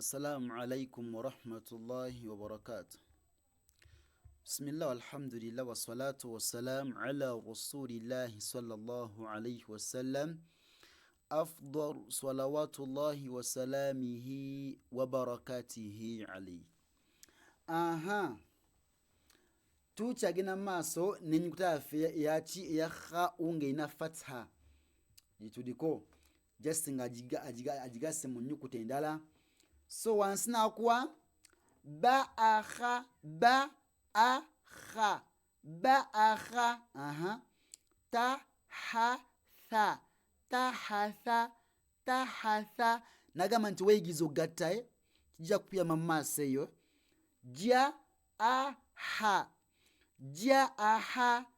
Assalamu alaikum warahmatullahi wabarakatuh. Bismillah walhamdulillah wassalatu wassalamu ala rasulillahi sallallahu alaihi wasallam afdal salawatullahi wasalamihi wabarakatihi alaihi. Aha, tukyagenda mu maaso n'ennyukuta yaffe eyaki eya khau ng'erina fatha gyetuliko just nga agigasse mu nnyukuta endala. So wansi n'akuwa ba aha ba a kha ba aha aha ta ha tha ta ha tha ta ha tha. Nagamba nti weeyigiza okugatta kijja kukuyamba mu maaso eyo. Ja a ha ja aha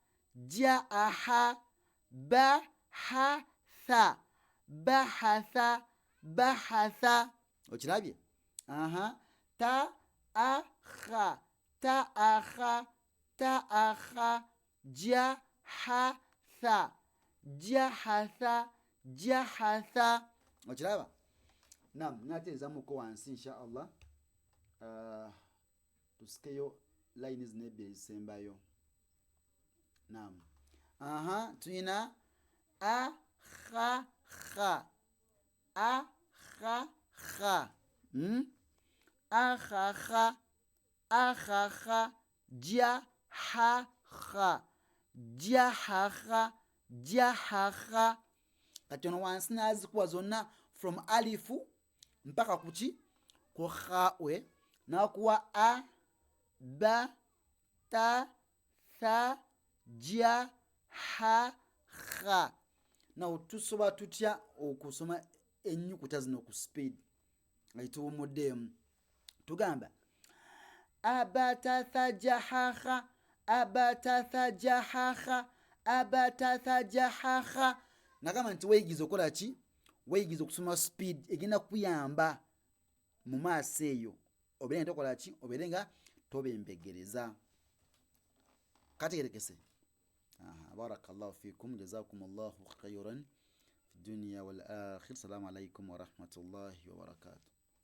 ja aha ba ha tha bahatha bahatha. Okirabye? Aha, ta a kha ta a kha ta a kha ja ha tha ja ha tha ja ha tha. Okiraba? Nam, nateezamuko wansi insha Allah. Tusikeyo layini zino ebbiri ezisembayo. Nam, aha, tulina a kha kha a kha kha a kha kha a kha kha ja ha kha ja ha kha ja ha kha. Kati ono wansi nazikuwa zonna from alifu mpaka kuki ku khawe, nakuwa a ba ta tha ja ha kha. Naw tusobola tutya okusoma ennyukuta zino ku speed nga tetuwumuddeemu? Tugamba abatathajahaha abatathajahaha abatathajahaha. Nagamba nti weeyigiza okukola ki? Weeyigiza okusoma speed egenda kukuyamba mu maaso eyo, obeere nga tokola ki, obeere nga tobembegereza. Kategerekese. Barakallahu fikum, jazakumullahu khairan fi dunya wal akhir. Salamu alaikum warahmatullahi wabarakatuh.